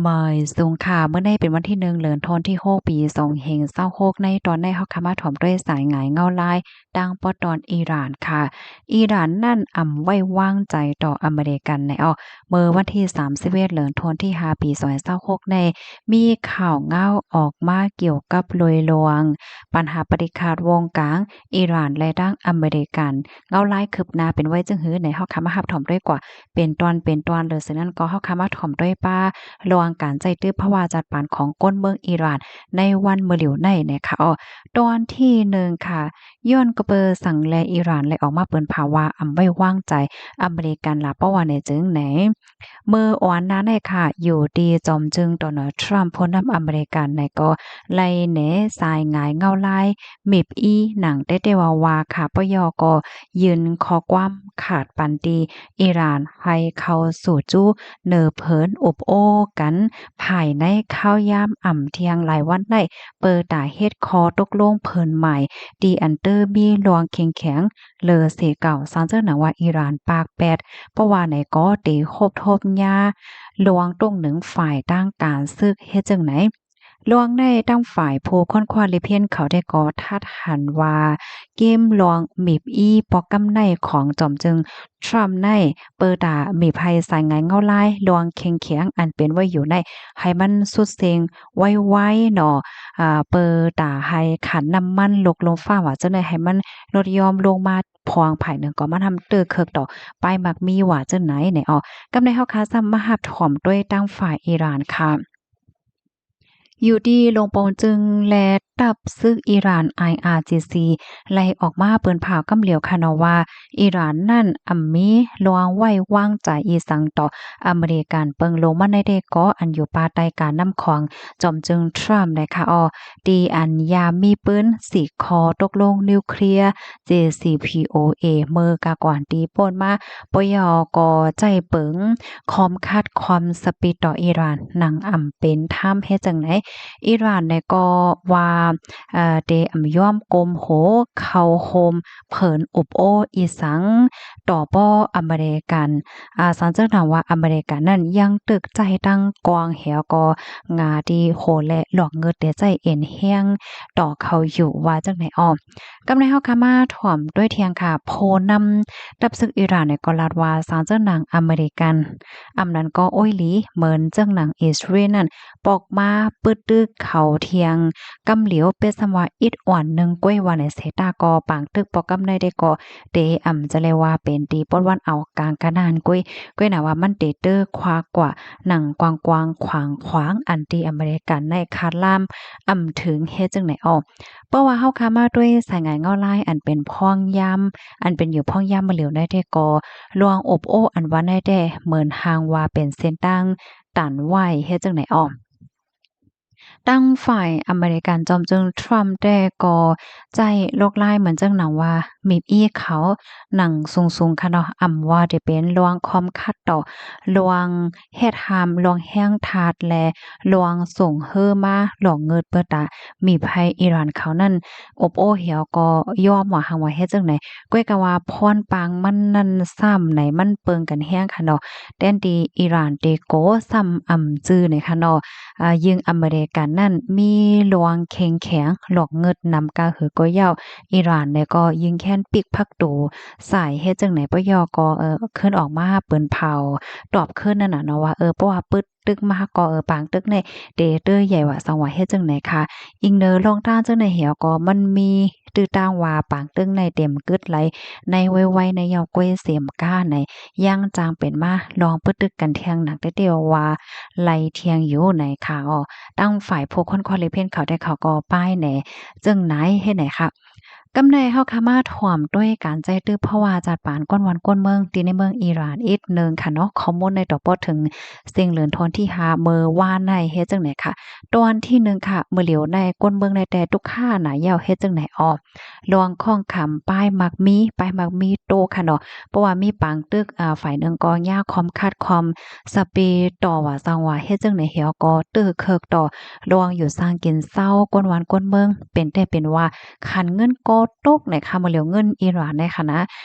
ມາຍສູງຄ່ະ ມື້ນີ້ເປັນວັນທີໜຶ່ງ ເດືອນທັນວາ ປີສອງພັນຊາວຫົກ ໃນຕອນນີ້ເຮົາກະມາຖອມດ້ວຍສາຍງາຍເງົາລາຍ ທາງປອດຕອນອີຣານຄ່ະ. ອີຣານນັ້ນອຳໄວ້ວາງໃຈຕໍ່ອາເມລິກັນແນວ. ເມື່ອວັນທີສາມສິບເອັດ ເດືອນທັນວາ ປີສອງພັນຊາວຫົກນີ້ ມີຂ່າວເງົາອອກມາກ່ຽວກັບໂດຍລວມບັນຫາປະຕິກາດວົງກາງ ອີຣານ ແລະ ທາງອາເມລິກັນ ເງົາລາຍຄືບໜ້າເປັນໄວ້ຈັ່ງໃດ ໃນເຮົາຄະມາຮັບຖອມດ້ວຍກວ່າເປັນຕອນເປັນຕອນ ຫຼື ສະນັ້ນກໍເຮົາຄະມາຖອມດ້ວຍປາລະຫວ່າງການໃຊ້ຕື້ພາວະຈັດປັນຂອງຄົນເມືອງອີຣານໃນວັນມື້ຫຼຽວໃນນະຄະ. ຕອນທີໜຶ່ງຄ່ະ ຍ້ອນກະເປີສັງແລອີຣານໄດ້ອອກມາເປິດເຜີຍວ່າອຳໄວ້ວາງໃຈອາເມລິກັນລະ ເພາະວ່າໃນຈຶ່ງໃນ ເມື່ອອອນໜ້າໃນຄ່ະ ຢູ່ທີ່ຈອມຈຶ່ງ ໂດນັລ ທຣຳ ຜູ້ນຳອາເມລິກັນໃນກໍໄດ້ແນສາຍງາຍເງົາລາຍ ມີບອີໜັງແຕ່ແຕ່ວ່າວ່າຂ້າພະເຈົ້າກໍຍື່ນຂໍ້ຄວາມຂາດປັນຕີອີຣານ ໃຫ້ເຂົ້າສູ່ຈູເນີເພີນອົບໂອ້ກັນພາຍໃນຄາວຍາມອຳທ່ຽງຫຼາຍວັນໃນ ເປີຕາເຮັດຂໍ້ຕົກລົງເພີນໃໝ່ ທີ່ອັນເຕີມີລວງເຄັ່ງແຂງເລີເສເກົ່າ ສັງເຈີໜັງວ່າອີຣານປາກແປດ ເພາະວ່າໃນກໍເຕໂຮບໂທບຍາລວງຕົງໜຶ່ງຝ່າຍທາງການຊຶກເຮັດຈັ່ງໃດ. ລວງໃນທາງຝ່າຍຜູ້ຄົ້ນຄວ້າລິບເຫັນເຂົາໄດ້ກໍທັດຫັນວ່າ ເກມລວງມີບອີປອກກຳໄນຂອງຈອມຈຶ່ງທຣຳໃນ ເປີຕາມີບໃຫ້ສາຍງາຍເງົາລາຍລວງເຄັ່ງແຂງອັນເປັນໄວ້ຢູ່ໃນ ໃຫ້ມັນສຸດເສັງໄວໆເນາະ ອາ ເປີຕາໃຫ້ຂັນນ້ຳມັນລົກລົມຟ້າວ່າຈັ່ງໃດ ໃຫ້ມັນລົດຢ່ອມລົງມາພອງພາຍໜຶ່ງ ກໍມານຳເຕີເຄີກຕໍ່ປ້າຍມັກມີວ່າຈັ່ງໃດແນວ. ກັບໃນເຮົາຄາຊ້ຳມາຮັບຖອມດ້ວຍທາງຝ່າຍອີຣານຄ່ະ. ຢູ່ທີ່ໂລງໂປງຈຶ່ງ ແລະ ທັບຊຶກອີຣານ ໄອອາຈີຊີ ໄລ່ອອກມາເປີດເຜີຍກຳຫຼຽວຄ່ະເນາະວ່າ ອີຣານນັ້ນອຳມີລວງໄວ້ວາງໃຈອີສັງຕໍ່ອາເມລິກັນ ເບິ່ງລົງມາໃນເດກກໍອັນຢູ່ພາຍໃຕ້ການນຳຂອງຈອມຈຶ່ງທຣຳນະຄະ ທີ່ອັນຍາມມີປືນສີກຂໍ້ຕົກລົງນິວເຄລຍ ເຈຊີພີໂອເອ ເມື່ອກະກ່ອນທີ່ປົ້ນມາ ປະເພາະກໍໃຈເປີງຄວາມຄາດຄວາມສະປີດຕໍ່ອີຣານ ໜັງອຳເປັນທຳເຮັດຈັ່ງໃດ ອີຣານແນກໍວ່າ ເອີ ເຕອຳຍອມກົມໂຫເຂົ້າໂຮມເພີນອົບໂອ້ອີສັງຕໍ່ປ້ອອາເມລິກັນ ອາ ສັງເຈີໜັງວ່າອາເມລິກັນນັ້ນຍັງຕຶກໃຈຕັ້ງກອງແຮວກໍງາທີ່ໂຫແລະຫຼອກງຶດເຕໃຈເອັນແຮງຕໍ່ເຂົາຢູ່ວ່າຈັ່ງໃດອອກ. ກັບໃນເຮົາຄະມາຖອມດ້ວຍທຽງຄ່ະ ຜູ້ນຳທັບຊຶກອີຣານນີ້ກໍລາດວ່າ ສັງເຈີໜັງອາເມລິກັນ ອຳນັ້ນກໍໂອ້ຍຫຼີ ເໝີນເຈີໜັງອິດສະຣາເອນນັ້ນ ປອກມາປຶດຕຶກເຂົາທຽງກຳຫຼຽວ ເປັນສ່ຳວ່າອິດອ່ອນໜຶ່ງກ້ວຍວ່າໃນເຊຕາກໍປາງຕຶກປອກກຳໃນເດກໍເຕອຳຈະເລີຍວ່າເປັນທີ່ປົດວັນເອົາກາງກະນານກ້ວຍ ກ້ວຍນະວ່າມັນເຕເຕີຄວາກວ່າໜັງກວ້າງຂວາງຂວາງ ອັນທີ່ອາເມລິກັນໃນຄາດລາມອຳເຖິງເຮັດຈັ່ງໃດອອກ. ເພາະວ່າເຮົາຄະມາດ້ວຍສາຍງາຍເງົາລາຍ ອັນເປັນພ້ອງຍາມ ອັນເປັນຢູ່ພ້ອງຍາມມະຫຼຽວໃນແທ້ກໍ ລວງອົບໂອ້ອັນວ່າໃນແທ້ ເໝີນຫາງວ່າເປັນເສັ້ນທາງຕັນໄວ້ ເຮັດຈັ່ງໃດອອກ. ທາງຝ່າຍອາເມລິກັນ ຈອມເຈີທຣຳແທ້ກໍໃຊ້ລວກລາຍເໝືອນຈັ່ງໜັງວ່າ ມີບອີເຂົາໜັງສູງໆ ຄະເນາະ ອຳວ່າຈະເປັນລວງຄວາມຄາດຕໍ່ ລວງ ເຮັດຫ້າມລວງແຮງທາດ ແລະ ລວງສົ່ງເຮີມາຫຼອກງຶດເປີຕາມີບໃຫ້ອີຣານເຂົານັ້ນອົບໂອ້ແຮວກໍຍອມວ່າ ຫາກວ່າເຮັດຈັ່ງໃດ ກ້ວຍກະວ່າພອນປາງມັນນັ້ນຊ້ຳໃນມັນເປິງກັນແຮງຄະເນາະ ແທນທີ່ອີຣານເຕໂກຊ້ຳອຳຈື່ໃນຄະເນາະ ອາ ຍິ່ງອາເມລິກັນນັ້ນມີລວງເຄັ່ງແຂງຫຼອກງຶດນຳກະຫືອກໍເຍົາ ອີຣານແລະກໍຍິງແຄ້ນປິກພັກໂຕ ສາຍເຮັດຈັ່ງໃດປະເພາະກໍ ເອີ ຂຶ້ນອອກມາເປີດເຜີຍຕອບຄືນນັ້ນນະເນາະວ່າ ເອີ ເພາະວ່າປຶດຕຶກມາກໍ ເອີ ປາງຕຶກໃນເຕເຕີໃຫຍ່ວ່າ ສັງວ່າເຮັດຈັ່ງໃດຄະ ອີງເນີລອງທາງຈັ່ງໃດແຮວກໍມັນມີຕື້ຕາງວ່າປາງຕຶກໃນເຕັມກຶດໄລໃນໄວໆໃນເຍົາກ້ວຍເສມກາໃນ ຍັງຈັ່ງເປັນມາລອງປຶດຕຶກກັນທຽງໜັກແທ້ໆວ່າໄລທຽງຢູ່ໃນຄະ ອໍ ທາງຝ່າຍຜູ້ຄົນຄວາມເຫັນເຂົາແທ້ເຂົາກໍປ້າຍແນ ຈຶ່ງນາຍເຮັດໃດຄະ ກຳໃນເຮົາຄະມາຖອມດ້ວຍການໃຈຕື້ພາວະຈັດປານກ້ນວັນກ້ນເມືອງ ທີ່ໃນເມືອງອີຣານອີກໜຶ່ງຄະເນາະ ຂໍ້ມູນໃນຕໍ່ປອດເຖິງເສັງເລີນທອນທີຫ້າ ເມີວ່າໃນເຮັດຈັ່ງໃດຄະ ຕອນທີໜຶ່ງຄະ ມື້ຫຼຽວໃນກົ້ນເມືອງໃນແຕ່ຕຸກຄານາຍາວເຮັດຈັ່ງໃດອອກ ລວງຂອງຄຳປ້າຍມັກມີ ປ້າຍມັກມີໂຕຄະເນາະ ເພາະວ່າມີປາງຕຶກ ອາ ຝ່າຍໜຶ່ງກໍຍາຄວາມຄາດຄວາມສະປີດຕໍ່ວ່າ ສັງວ່າເຮັດຈັ່ງໃດແຮວກໍຕື້ເຄີກຕໍ່ ລວງຢູ່ສ້າງກິນເຊົາ ກ້ນວັນກ້ນເມືອງ ເປັນແຕ່ເປັນວ່າ ຄັນເງິນກ້ອນ ຕົກໃນຄ່າມື້ຫຼຽວເງິນອີຣານໃນຂະນະ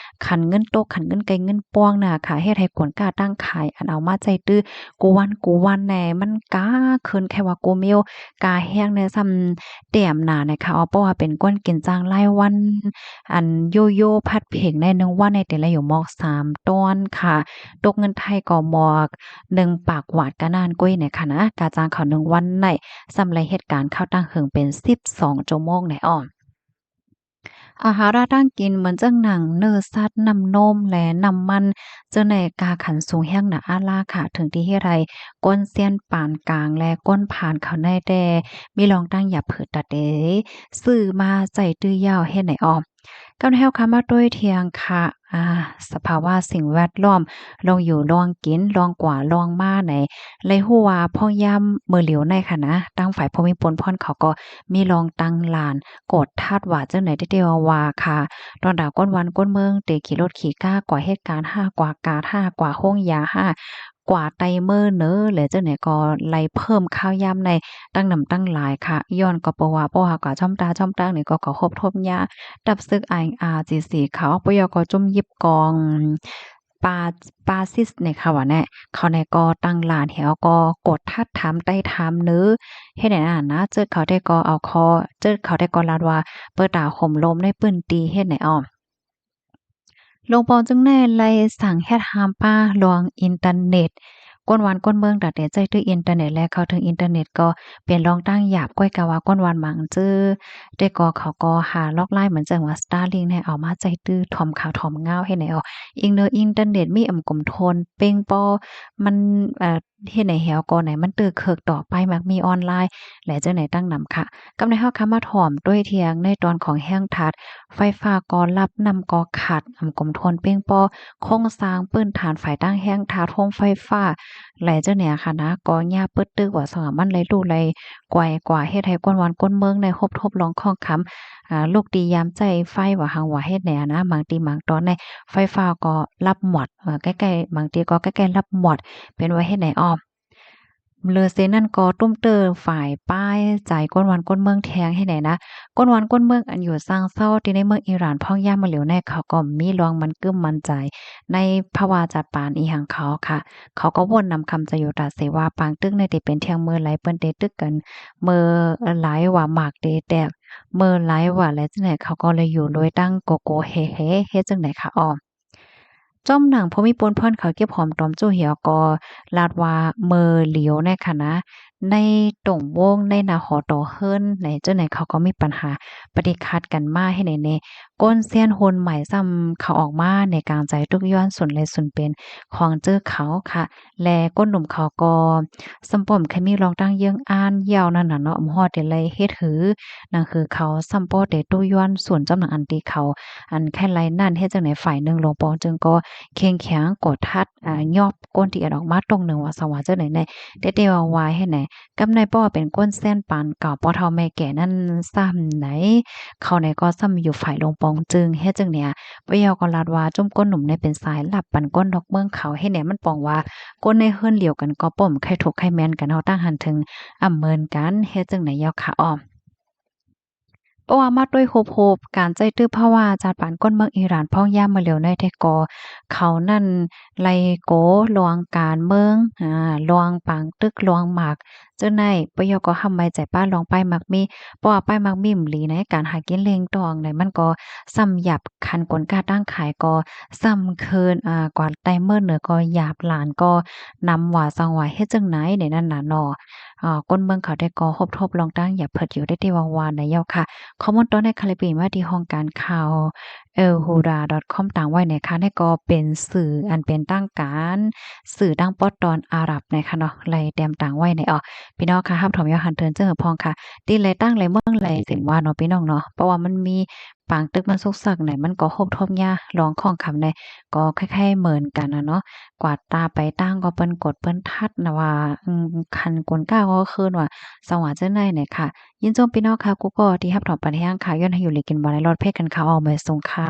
ຄັນເງິນຕົກ ຄັນເງິນໄກ່ເງິນປ່ວງນະຄ່ະ ເຮັດໃຫ້ກົນຄ້າຕ່າງຂາຍອັນເອົາມາໃຊ້ຕື້ກູວັນກູວັນແນ່ ມັນກາຂຶ້ນແຄ່ວ່າກູມິວ ກາແຮງແນ່ຊ້ຳແຕ້ມໜ້ານະຄ່ະ ເພາະວ່າເປັນກ້ອນກິນຈ້າງລາຍວັນ ອັນໂຢໂຢພັດເພັງໃນໜຶ່ງວັນໃນແຕ່ລະຢູ່ໝອກສາມຕອນຄ່ະ ຕົກເງິນໄທກໍໝອກໜຶ່ງປາກຫວາດກະນານກ້ວຍໃນຂະນະ ກາຈ້າງເຂົາໜຶ່ງວັນໃນ ຊ້ຳໄລເຮັດການເຂົ້າຕັ້ງເຫິງເປັນສິບສອງຊົ່ວໂມງໃນອອມ ອາຫາລະຕ່າງກິນ ເໝືອນເຊິ່ງໜັງ ເນື້ອສັດ ນ້ຳນົມ ແລະ ນ້ຳມັນ ເຈົ້າໃນກາຂັນສູງແຮງໜາອາລາຄ່ະ ເຖິງທີ່ເຮັດໃຫ້ ຄົນຊຽນປານກາງ ແລະ ຄົນຜ່ານເຂົາໃນແຕ່ ມີລອງຕັ້ງຢາເຜີດຕະເຕ ຊື້ມາໃຊ້ຕື້ຢາວເຮັດໃນອອມ ກັບໃນເຮົາຄະມາໂຕ້ຍທຽງຄະ ອາ ສະພາວະສິ່ງແວດລ້ອມ ລອງຢູ່ລອງກິນ ລອງກວາລອງມາໃນ ໄລຮູ້ວ່າພອງຍາມມື້ຫຼຽວໃນຂະນະ ທາງຝ່າຍຜູ້ມີປຸນພອນເຂົາກໍມີລອງຕັ້ງລານ ກວດທັດວ່າຈັ່ງໃດເດວ່າຄ່ະ ຕອນດາກ້ນວັນກົ້ນເມືອງເຕຂີ່ລົດຂີ່ກາກວ່າເຮັດການຫ້າ ກວ່າກາດຫ້າ ກວ່າໂຮງຢາຫ້າ ກວ່າໄຕເມີເໜີ ແລະ ຈັ່ງໃດກໍໄລ່ເພີ່ມຄາວຍາມໃນຕັ້ງນຳຕັ້ງຫຼາຍຄ່ະ ຍ້ອນກໍເພາະວ່າ ເພາະວ່າກວ່າຈອມຕາຈອມຕາງນີ້ກໍເຂົາຮົບທົບຍາ ດັບຊຶກ ໄອອາຈີຊີ ເຂົາ ປະຍອກກໍຈຸ້ມຢິບກອງ ປາ ປາຊິສໃນຂະວ່າແນ່ ເຂົາໃນກໍຕັ້ງລານແຮວກໍກົດທັດຖາມໄຕ່ຖາມເໜີ ເຮັດໃນນັ້ນນະ ເຈີເຂົາແຕ່ກໍເອົາຄໍ ເຈີເຂົາແຕ່ກໍລາດວ່າ ເປີດຕາໂຮມລົມໃນພື້ນທີ່ເຮັດໃນອອມ ໂລງປອງຈຶ່ງແນ່ໄລ່ສັ່ງເຮັດຫ້າມປ້າລວງອິນເຕີເນັດ ກົນວັນກົນເມືອງຕາແຕ່ໃຊ້ຕື້ອິນເຕີເນັດ ແລະ ເຂົ້າເຖິງອິນເຕີເນັດກໍເປັນລອງຕັ້ງຢາບ ກ້ອຍກະວ່າກົນວັນມັງຈື່ ແຕ່ກໍເຂົາກໍຫາລອກລາຍເໝືອນເຊິ່ງວ່າ Starlink ໃຫ້ເອົາມາໃຊ້ຕື້ຖ່ອມຂາວຖ່ອມງາວເຮັດໃນອອກ ອີງເໜີອິນເຕີເນັດມີອຳກົມໂທນເປັງປໍ ມັນ ເຮັດໃນແຮວກໍໃນມັນຕື້ເຄິກຕໍ່ໄປມັກມີອອນລາຍ ແລະ ຈັ່ງໃດຕັ້ງນຳຄ່ະ ກັບໃນເຮົາຄະມາຖອມໂຕ້ຍທຽງໃນຕອນຂອງແຮງທາດ ໄຟຟ້າກໍລັບ ນ້ຳກໍຂາດ ອຳກົມໂທນເປັງປໍ ໂຄງສ້າງພື້ນຖານຝາຍທາງແຮງທາດ ໂຮງໄຟຟ້າ ແລະ ຈັ່ງໃດຄະນະ ກໍຍາປຶດຕຶກວ່າສະຫວ່າມັນໄລ່ລຸໄລ່ກວາຍກວ່າ ເຮັດໃຫ້ຄົນບ້ານຄົນເມືອງໃນຮົບທົບລອງຂ້ອງຄຳ ອາ ລຸກຕີຍາມໃຊ້ໄຟວ່າຫັ້ນວ່າເຮັດໃນຫັ້ນນະ ບາງທີບາງຕອນໃນໄຟຟ້າກໍລັບໝົດ ເອີ ໃກ້ໆ ບາງທີກໍໃກ້ໆລັບໝົດ ເປັນວ່າເຮັດໃນອ້ອມ ເຫຼືອເສຍນັ້ນກໍຕຸ້ມເຕີຝາຍປ້າຍໃຈຄົນບ້ານຄົນເມືອງແທງເຮັດໃດນະ ຄົນບ້ານຄົນເມືອງອັນຢູ່ສ້າງເຊົາທີ່ໃນເມືອງອີຣານພອງຍາມມາຫຼຽວໃນ ເຂົາກໍມີລວງໝັ້ນກຶ້ມໝັ້ນໃຈໃນພາວະຈັດປານອີ່ຫຍັງເຂົາຄ່ະ ເຂົາກໍວົນນຳຄຳໃຈຢູ່ຕາເສວ່າປາງຕຶກໃນທີ່ເປັນທ່ຽງມື້ໃດ ເປີ້ນເຕຕຶກກັນ ມື້ຫຼາຍວ່າໝາກເຕແຕກ ມື້ຫຼາຍວ່າແລະຈັ່ງໃດ ເຂົາກໍເລີຍຢູ່ໂດຍຕັ້ງໂກໂກເຮເຮ ເຮັດຈັ່ງໃດຄະອ້ອມ ຈ້ອມໜັງຜູ້ມີປຸນພອນເຂົາເກັບຫອມຕອມຈູ້ເຫຍວກໍລາດວ່າເມີຫຼຽວໃນຂະນະ ໃນຕົງວົງໃນໜ້າຫໍຕໍ່ເຮືອນໃນເຈົ້າໃນເຂົາກໍມີປັນຫາປະຕິຂັດກັນມາເຮັດໃນ ໃນ ກົ້ນເຊຍນຮຸ່ນໃໝ່ຊ້ຳເຂົາອອກມາໃນກາງໃຈທຸກຍ້ອນສູນແລະສູນເປັນຂອງເຈີເຂົາຄະ ແລະ ກົ້ນໜຸ່ມເຂົາກໍຊ້ຳປ້ອມເຄີຍມີລອງຕັ້ງເຍື່ອງອ່ານຢາວນັ້ນນະເນາະ ບໍ່ຮອດແຕ່ໄລ່ເຮັດຫື ໜັງຫືເຂົາຊ້ຳປ້ອເຕຕູ້ຍ້ອນສູນຈຳໜັງອັນຕີເຂົາ ອັນແຄ່ໄລ່ນັ້ນເຮັດຈັ່ງໃດຝ່າຍໜຶ່ງລວງປອງຈຶ່ງກໍເຄັ່ງແຂງກວດທັດ ອາ ຍອບກົ້ນທີ່ອັນອອກມາຕົງໜຶ່ງວ່າສະຫວ່າງຈັ່ງໃດແນ່ ແຕ່ແຕ່ວ່າວາຍເຮັດໃດ ກັບໃນປ້ອເປັນກົ້ນແຊນປານເກົ່າ ພໍ່ເຖົ້າແມ່ແກ່ນັ້ນຊ້ຳໃດ ເຂົາໃນກໍຊ້ຳຢູ່ຝ່າຍລວງປອງຈຶ່ງເຮັດຈັ່ງເນຍ ປະເຍົາກໍລາດວ່າ ຈຸ້ມກົ້ນໜຸ່ມໃນເປັນສາຍລັບປັນກົ້ນນອກເມືອງເຂົາ ເຮັດແນວມັນປອງວ່າ ຄົນໃນເຮືອນຫຼຽວກັນກໍປ້ອມໃຄ່ທຸກໃຄ່ແມ່ນກັນເຮົາຕັ້ງຫັນເຖິງອຳເມີນກັນ ເຮັດຈັ່ງໃດເຈົ້າຂະອ້ອມ. ເພາະວ່າມາດ້ວຍຮູບໂຮບການໃຊ້ຕື້ພາວາຈາດປານກົ້ນເມືອງອີຣານພອງຍາມມາຫຼຽວໃນແທ້ກໍ ເຂົານັ້ນໄລ່ໂກລວງການເມືອງ ອາ ລວງປາງຕຶກລວງໝາກ ເຈົ້ານາຍປະໂຍກກໍຫ້າມໄວ້ໃຈປ້າລອງປ້າຍມັກມີ ເພາະວ່າປ້າຍມັກມີມະລີໃນການຫາກິນລ້ຽງຕ້ອງໃນມັນກໍຊ້ຳຫຍາບ ຄັນກົນກ້າຕັ້ງຂາຍກໍຊ້ຳຄືນ ອາ ກວ່າໄຕເມີເໜືອກໍຫຍາບຫຼານກໍນຳວ່າສັງວ່າເຮັດຈັ່ງໃດໃນນັ້ນນະເນາະ ອາ ຄົນເມືອງເຂົາແທ້ກໍຮົບທົບລອງຕັ້ງຫຍາບເພີດຢູ່ໄດ້ທີ່ວ່າວ່າໃນເຈົ້າຂະ ຂໍ້ມູນຕໍ່ໃນຄາລິບເບຍນມາທີ່ຫ້ອງການຂ່າວ ເອລໂຮດາດອດຄອມ ຕາງໄວ້ໃນຄະ ໃນກໍເປັນສື່ອັນເປັນທາງການ ສື່ຕ່າງປອດຕອນອາຣັບໃນຄະເນາະ ໄລ່ແຕ້ມຕາງໄວ້ໃນອອກ ພີ່ນ້ອງຄະ ຮັບຊົມຢ່າງຫັນເທີນເຈີເຮົາພ້ອມຄະ ທີ່ໄລ່ຕ່າງໄລ່ເມືອງໄລ່ເສັ້ນວ່າເນາະ ພີ່ນ້ອງເນາະ ເພາະວ່າມັນມີປາງຕຶກມັນຊຸກຊັກໃນ ມັນກໍຮົບທົບຍາລອງຂ້ອງຄຳໃນ ກໍຄ້າຍໆເໝືອນກັນນະເນາະ ກວາດຕາໄປຕ່າງກໍເປີ້ນກົດເປີ້ນທັດນະວ່າ ອືມ ຄັນກົນກ້າກໍຄືນວ່າ ສະຫວ່າງເຈົ້າໃນໃນຄະ ຍິນຊົມພີ່ນ້ອງຄະ ກູ່ກໍທີ່ຮັບຖອມປັນແຮງຄະ ຍ້ອນໃຫ້ຢູ່ດີກິນຫວານ ໃນລອດເພດກັນຄະ ອອກມາສູງຄະ.